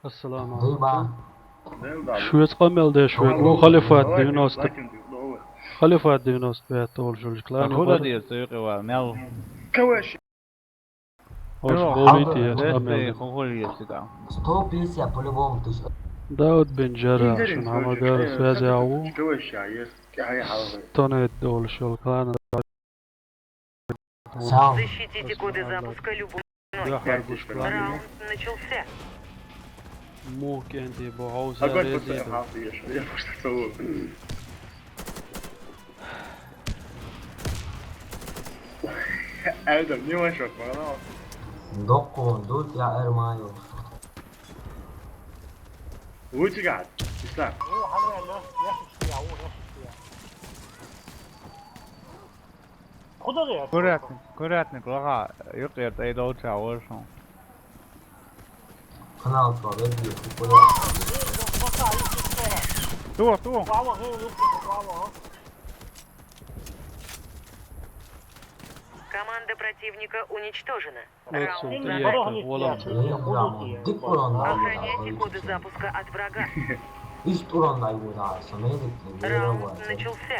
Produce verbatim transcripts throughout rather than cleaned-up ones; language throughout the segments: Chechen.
Ассаламу алейкум. Шуьца къамел деш вегу Халифат девяносто. Халифат девяносто пять олуш йолчу клане. Куда деза цу юкъе вала мел? Ош болийта еза къамел де. Сто пятьдесят по-любому тысяча. Дауд бин Джаррах шуна хьамагара связе а ву. Стонет олуш йолу клана. Защитите коды запуска любой ценой. Раунд начался. Мух кӀентий бу хьовса резида. Доккхун ду я эрмаю. Вучигат, Ислам. Куда? Курятник, курятник, лагӀа, юкъера тӀе долча вожу. Канал тӀе веди, куда? Ту, ту. Команда противника уничтожена. Раунд. Охранять коды запуска от врага. Раунд начался.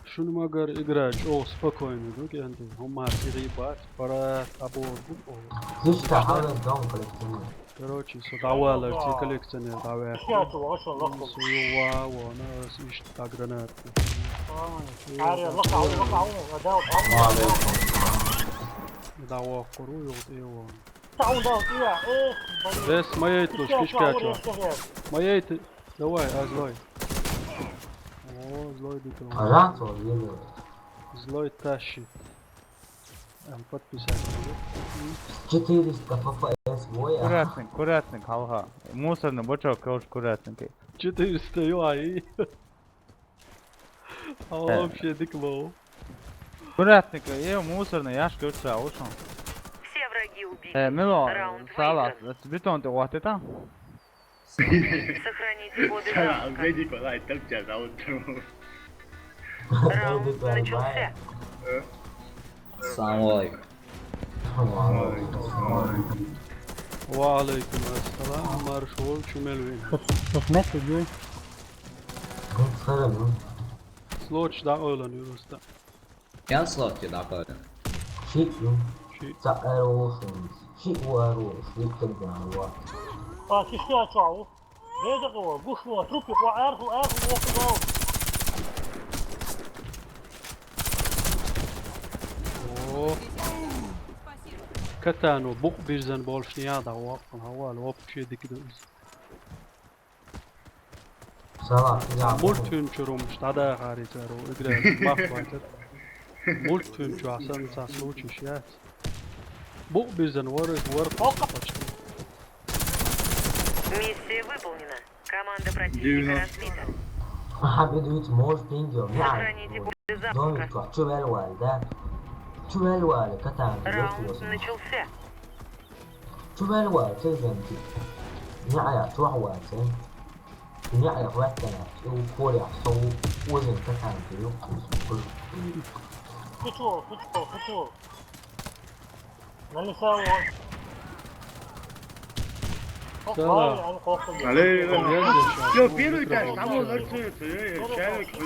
Шуна магар игра чӀогӀа спокойно ду, кӀентий. ХӀумма сири бац, пара абор бу. Короче, со дӀавалар ци коллекционер дӀаваьхна. Со юха вахана, ас иштта дӀа гранат. ДӀаваккхур ву юха тӀе вахана. Бес, ма яйталаш, кишкачо. Ма яйта. Давай, а злой. О, злой дика. Злой тащит. Ам подписать. Четыреста Ф П С бой. Курятник, курятник, хьалха. Мусорный бачок, короче, курятник. Четыреста ю ай. А вообще дика лоу. Курятник, э, мусорный ящик у тебя, вот он. Все враги убиты. Э, Мило, раунд салат, выигран. Бетон ты вот это? Сохраните коды. Сара, запуска. Алгеди палай, там тебя зовут. Раунд начался. Салам алейкум. Ва алейкум ассалам, марш ву, чу мел вин. Хикмет идёй. Слотч да ойлан юруста. Ян слотки да ойлан. Ши. Ши. Ца эрофон. Ши у эрофон. Ши тогда ва. А, кишки ачау. Веда кого? Гушуа, трупик, ва, арху, арху, оху, оху. О. Катано, букъ бирзан болуш ниада, вакъ, хавал, вообще дикидус. Салам, я. Мультфильм чурумуш, дада хари цару, игра, мах хватит. Мультфильм чу, асан, са случай, я. Букъ бирзан, вар, вар, почти. Миссия выполнена. Команда противника разбита. Aha, bir üç mor pingyo. Сохраните коды запуска. Domik çok, çuvel var da. Çuvel var, katan. Раунд начался. Çuvel var, çezenki. Ne aya, çok var sen. Ne aya, var sen. Korea, so, uzun katan yok. Kutu, kutu, kutu. Салам. Алло, алло. Ё, первый этаж, там он, э, э, э, человек, э,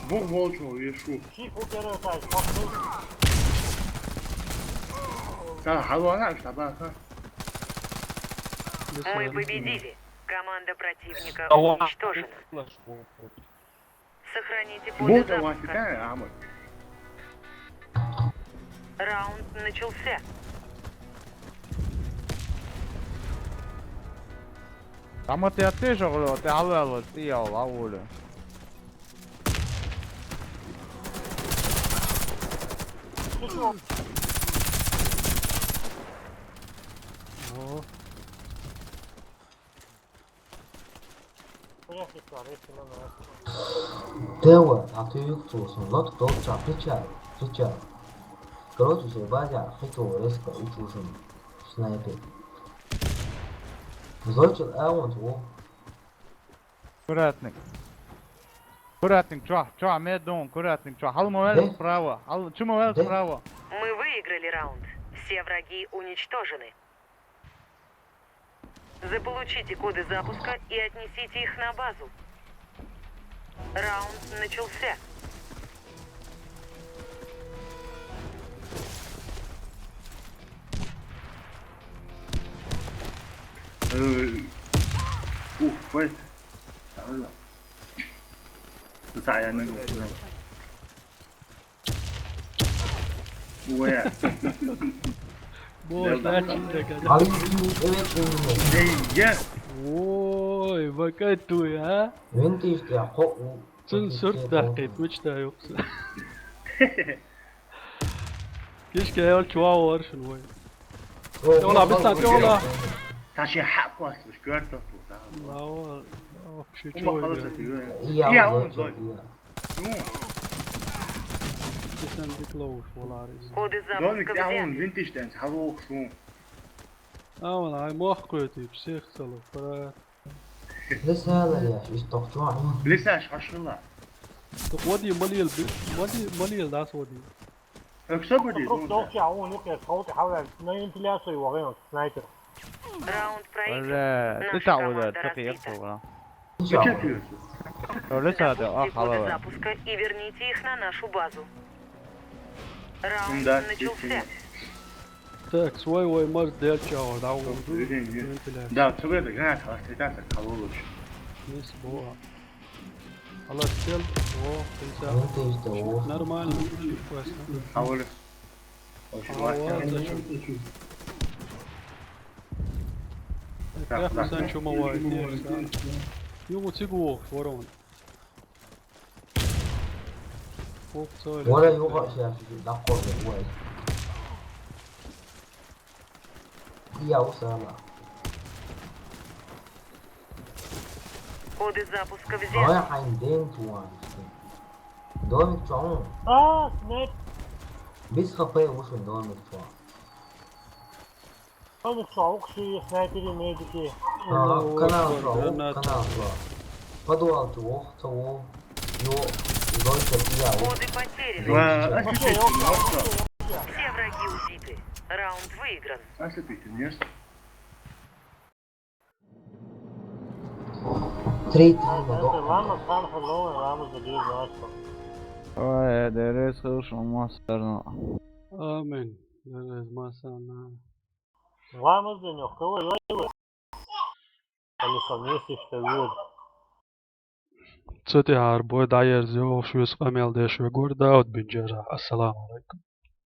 бог волчьего, я шу. Да, алло, она, что, да, да. Мы победили. Команда противника уничтожена. Сохраните коды запуска. Раунд начался. Тамата я тоже говорю, ты алла, алла, ты я, алла, алла. О. Тева, а ты юг тусун, лот долча, пича, пича. Короче, все базя, хиту, резко, учушим. Снайпер. Зойчил аьлланца ву. Аккуратник. Аккуратник, чохь, чохь, мед дун, аккуратник, чохь. Хьала ма ваьлла справа. Хьала, чу ма ваьлла справа. Мы выиграли раунд. Все враги уничтожены. Заполучите коды запуска и отнесите их на базу. Раунд начался. Э, ух, хватит. Давай. Тут, а, я не могу. Уя. Боже, да, да, да. Ай, ай, ай, ай. Эй, я. Ой, вакай туй, а? Вентиш, я, хо, у. Цун сурт даккхийта, мича дай юкъса. Кишка, я, чуа воршин вай. О, тёла, о, бистан, о, тёла. Та ши хьакъ вац, уж коьрта ту, да. Лава, вообще. Ума чё халаса играет? Ты, я, я, я, он, я, зой. Я. Ну. Кисан дик лоуш валарис. Коды запуска взяты. Домик, я, он, винтиш тянц, халух, шум. А, вон, ай, мох кое ты, псих, салу, брат. Лисала я, иш тохчуа. Лисаш, хашла. Так води, малил, би-, води, малил, дас води. Эксо боди, вокруг ну, да. Дохча, он, ну, кес, хау, хау, на вентиляцию, вагон, снайпер. Раунд проигран. Бля, наша команда разбита. Ты так вот, так и ехал, да. Ты чё пьёшь? Лиса, да, а, коды халава. Запуска и верните их на нашу базу. Раунд начался. Так, свой вой мар дел чао, да, у, вентиляция. Да, цугы да, гранат, а, стрелять, как лучше. Мис боа. Алар сел, о, пенсия. Нормально. Хавали. Очень классно. Так, так. Сан чума вай, дерса. Югу цигу, ворон. Вара юга сейчас даккор вай. Я усала. Коды запуска взяты. Ой, хайн ден туан. Домик чон. А, нет. Бис хапе ушун домик чон. Домик чон, укси, снайпери, медики. А, канал чон, канал чон. Подвал чон, того. Ё, дальше я. Коды потеряны. Ва, а что? Все враги убиты. Раунд выигран. А что ты, конечно? Три, три, да. Ламаз хан хьалло, ламаз дагир васта. Ой, дерес хилшон массарна. Амин. Дерес массарна. Ламаз ден ёхкава, ёй, ёй. Али совместишка, ёй. Цу тӀехьара бой дӀаерзайо, шуьца къамел деш вегар Дауд бин Джаррахь. Ассаламу алайкум.